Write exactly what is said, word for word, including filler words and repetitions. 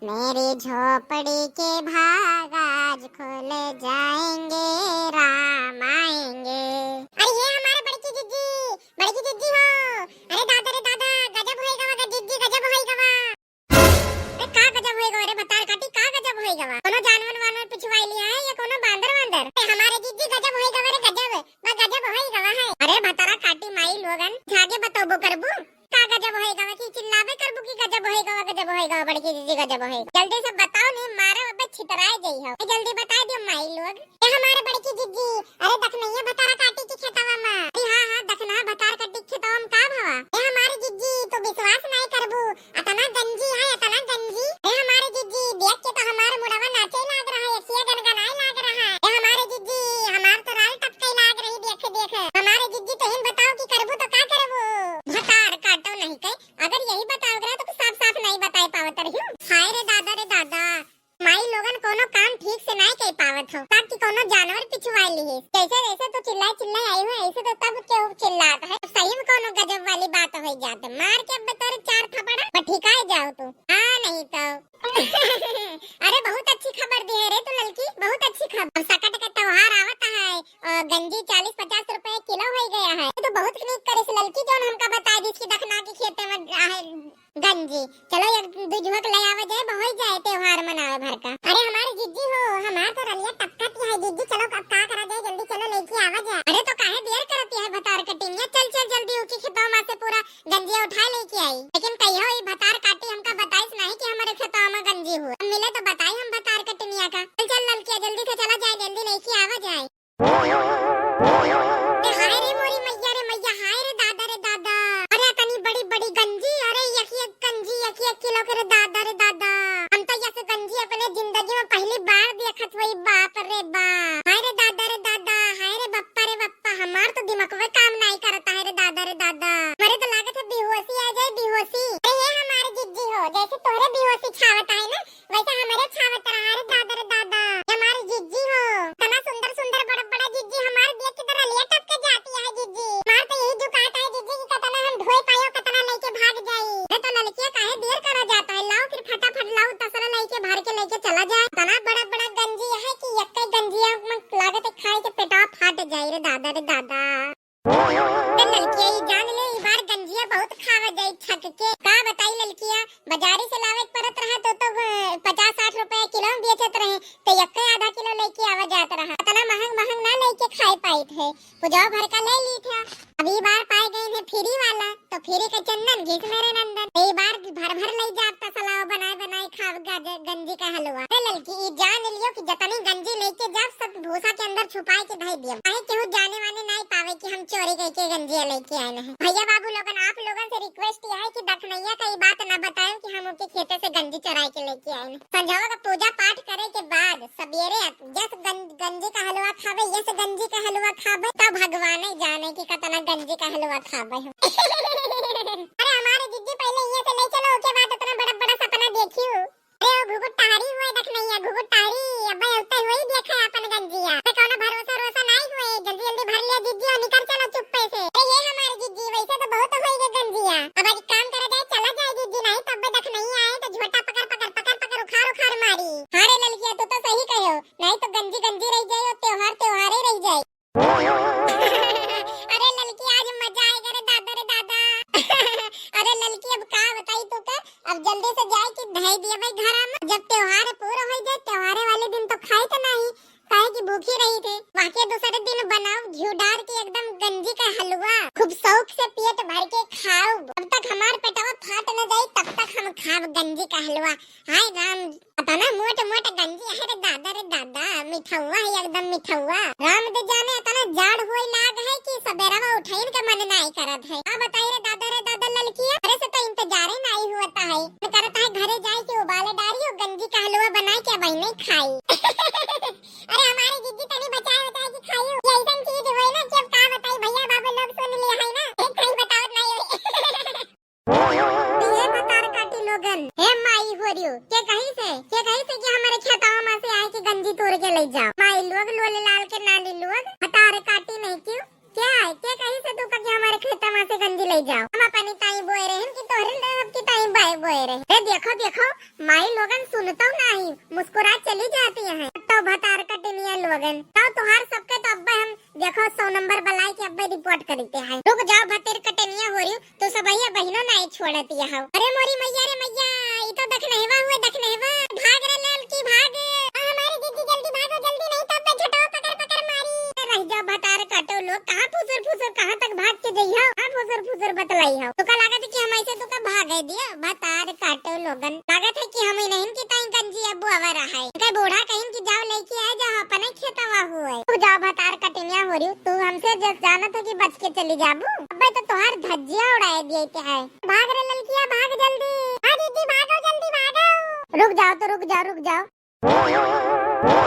मेरी झोपड़ी के भाग आज खुल जाएंगे, राम आएंगे। अरे ये हमारे बड़की जिज्जी, बड़की जिज्जी हो। अरे दादा रे दादा, गजब होई गवा ग जिज्जी, गजब होई गवा। अरे का गजब होई गवा रे भतार काटी, का गजब होई गवा? कोनो जानवर वानवर पिछुआई लिया है या कोनो बांदर वांदर? अरे हमारे जिज्जी गजब होई गवा रे गजब, बा गजब होई गवा है। अरे भतारा काटी माई लोगन, जाके बतौबो करबू। का गजब होई गवा कि चिल्लाबे करबू कि गजब होई गवा, गजब होई गवा, बड़की जिज्जी गजब होई गवा। जल्दी से बताओ, नहीं मारे अबे छितराए जई हो। ए, जल्दी बता दियो माई लोग। ए हमारे बड़की जिज्जी, अरे दखनैया भतारा काटी की खेतवा में। अरे हाँ, हाँ, दखना भतार काटी की खेतवा में का भवा? ए हमारे जिज्जी, तू विश्वास नहीं करबू, अतना गंजी है, अतना गंजी। ए हमारे जिज्जी, देख के तो हमारे मुड़वा नाचे लाग रहा है, अखिया गनगनाए लाग रहा है। ए हमारे जिज्जी, हमार तो राल टपके लाग रही देख देख। हमारे जिज्जी, तो हिन बताओ कि करबू तो का करबू? भतार काटो नहीं के, अगर यही बताओ रहा तो साफ साफ नहीं बताए पावत रही। हाय रे दादा रे दादा, माई लोगन कोनो काम ठीक से नहीं कर पावत हो, ताकि कोनो जानवर पिछुआ लिहे। जैसे जैसे तो चिल्लाए चिल्लाए आई हो, ऐसे तो तब क्यों चिल्लात है। सही में कोनो गजब वाली बात हो जात, मार के अब तोरे चार थपड़ा, बस ठिकाए जाओ तू। हाँ, नहीं तो। अरे बहुत अच्छी खबर दी है रे तू ललकी, बहुत अच्छी खबर। अब सकट के त्योहार आवत है, अ, गंजी चालीस पचास रुपए किलो हो गया है। तो बहुत नीक करे से ललकी जौन हमका बता दी कि दखना के खेते में आहे गंजी। चलो एक दू झोंक ले आवा जाए, बहोई जाए त्योहार मनावे भर का। अरे हमारे जिज्जी हो, हमार तो रलिया टपकत है जिज्जी, चलो अब का करा जाए, जल्दी चलो लेके आवा जाए। अरे तो काहे देर करत है भतार कटिनिया, चल चल जल्दी उकी खेतवा में से पूरा गंजिया उठा लेके आई। लेकिन कहियो ई भतार काटी हमका बताइस नहीं कि हमारे खेतवा में गंजी हुआ। हम मिले तो बताई हम भतार कटिनिया का। चल चल ललकिया जल्दी से चला जाए, जल्दी लेके आवा जाए। ए हाय रे मोरी मैया रे मैया, हाय रे दादा रे दादा। अरे अतनी बड़ी बड़ी गंजी, अरे एक एक गंजी एक एक किलो के रे दादा रे दादा। हम तो यस गंजी अपने जिंदगी में पहली बार देखत हुई, बाप रे बाप। हाय रे दादा रे दादा, हाय रे बप्पा रे बप्पा, हमार तो दिमागवे काम नाई करता है रे दादा रे दादा। हमरे तो लागत है बेहोशी आ जाए, बेहोशी। अरे ये हमारे जिज्जी हो, जैसे तोहरे बेहोशी छावत है ना, वैसे हमरे छावत रहा रे दादा रे दादा। ये हमारे जिज्जी हो, इतना सुंदर सुंदर बड़ा बड़ा जिज्जी, हमारे देख के तो रलिया टपक जाती है जिज्जी। हमार तो यही दुकात है जिज्जी कि कतना हम ढोए पायो, कतना लेके भाग जाई। अरे तो ललकिया काहे देर करा जाता है, लाओ फिर फटाफट लाओ तसला लेके भर के लेके चला जाए। इतना बड़ा बड़ा गंजी है कि यक्के गंजिया में लागत है खाए के पेटवा फाट जाए रे दादा रे दादा। ए ललकिया, ई जान ले, ई बार गंजिया बहुत खावा जाई छक के। का बताई ललकिया, बाजारी से लावे के पड़त रहा तो, तो, अ, पचास साठ रुपया किलो में बेचत रहे, तो यक्के आधा किलो लेके आवा जात रहा। इतना महंग महंग ना लेके खाए पाइत है, पुजाव भर का ले ली था। अब ई बार पाए गए हैं फ्री वाला, तो फ्री का चंदन घिस मेरे नंदन। ई बार भर भर ले जात तसलाव बनाए बनाए खाब गाजर गंजी का हलवा। अरे ललकी, ई जान लियो कि जतनी गंजी लेके जाब, सब भूसा के अंदर छुपाए के धई दियब। काहे केहू जाने वाने नाई पावे कि हम चोरी करके गंजिया लेके आए हैं। भैया बाबू लोगन, आप लोगन से रिक्वेस्ट यह है कि दखनैया का ई बात ना बताएं कि हम उनके खेते से गंजी चोराए के लेके आए हैं। संझवा का पूजा पाठ करे के बाद सबेरे यस गं-, गंजी का हलवा खाबे, यस गंजी का हलवा खाबे, तब भगवान ही जाने कि कितना गंजी का हलवा खाबे हम। अरे हमारे जिज्जी पहले ये से ले चलो, ओके बाद इतना बड़ा बड़ा सपना देखियो। अरे ओ घुघुट टहरी हुए दखनैया, घुघुट टहरी, अब उठते हुए ही देखा है अपन गंजिया। अरे कौनो भरोसा रोसा नहीं हुए, जल्दी जल्दी भर लिया जिज्जी और निकल चलो चुप्पे से। अरे ये हमारे जिज्जी, वैसे तो बहुत होई गए गंजिया। अब एक काम करा जाए, चला जाए जिज्जी, नहीं तो अब दखनैया आए तो झोटा पकड़ पकड़ पकड़ पकड़ उखाड़ उखाड़ मारी। हाँ रे ललकिया, तू तो सही कहो, नहीं तो गंजी गंजी रह जाए और त्योहार त्योहारे रह जाए। अरे ललकी, आज मजा आएगा रे दादा रे दादा। अरे ललकी, अब का बताई तू का, अब जल्दी से जाए कि धई दिया भाई घरा में। जब त्योहार पूरा हो जाए, त्योहारे वाले दिन तो खाए तो नहीं, काहे कि भूखी रही थे। वहाँ के दूसरे दिन बनाओ घी डाल के एकदम गंजी का हलवा, खूब शौक से पेट भर के खाओ। जब तक हमार पेटवा फाट न जाए तब तक हम खाब गंजी का हलवा। हाय राम, अतना मोट मोट गंजी है रे दादा रे दादा, मिठौआ है एकदम मिठौआ। राम दे जाने अतना जाड़ होए लाग है कि सबेरवा उठैन के मन नाई करत है। का बताई रे दादा रे दादा ललकिया, घरे से तो इंतजारे नाई हुआ है। मन करत है घरे जाए के उबाले डारी और गंजी का हलवा बनाए के बहिने खाई। अरे हमारे जिज्जी तनी बचाए बचाए के खाई, ये ऐसन चीज होए ना कि अब का बताई भैया बाबू लोग सुन लिया है ना, एक कहीं बतावत नाई होए। ये भतार काटी लोगन, हे माई होरियो, के कहीं से, के कहीं से कि हमारे खेतवा में से आए के गंजी तोड़ के ले जाओ। माई लोग लोले लाल के नाली लोग, भतार काटी नहीं क्यों? क्या है? के कहीं से तू का कि हमारे खेतवा में से गंजी ले जाओ? हम अपनी ताई बोए रहन कि तोहरे ले अब की ताई आए बोए रहे। अरे देखो, देखो, माई लोगन सुनतौ नाही, मुस्कुरा चली जाती हैं। तो भतार कटिनिया लोगन, तो तुहार सबके तो अब्बे हम देखो, सौ नंबर बलाई के अब्बे रिपोर्ट करिते हैं। रुक जाओ, भतेर कटनिया हो रही, तो सबहिया बहिनो नाई छोड़तिया हो। अरे मोरी मैया रे मैया, ई तो दखनहवा हुए, दखनहवा। भाग रे ललकी, भाग। आ, हमारी दीदी, जल्दी भागो, जल्दी, नहीं तो अब्बे झटवा पकड़ पकड़ मारी। रह जाओ भतार काटो लोग, कहाँ फुसुर फुसुर, कहाँ तक भाग के जइहो, कहाँ फुसुर फुसुर बतलाई हो। तुका लागत कि हम ऐसे तुका भागे दिया, भतार काटो लोगन। लागत है कि हम ही नहीं कि ताई गंजी अब्बू आवा रहा है। कई बूढ़ा कहीं कि जाओ लेके आए, जाओ अपने खेतवा हुए। तू जाओ भतार कटिनिया हो रही, तू हमसे जस जानत है कि बच के चली जाबू। अब्बे तो तोहार धज्जिया उड़ाए दिए के है। भाग रे ललकिया, भाग जल्दी। हाँ दीदी, भागो जल्दी, भागो। रुक जाओ तो रुक जाओ, रुक जाओ।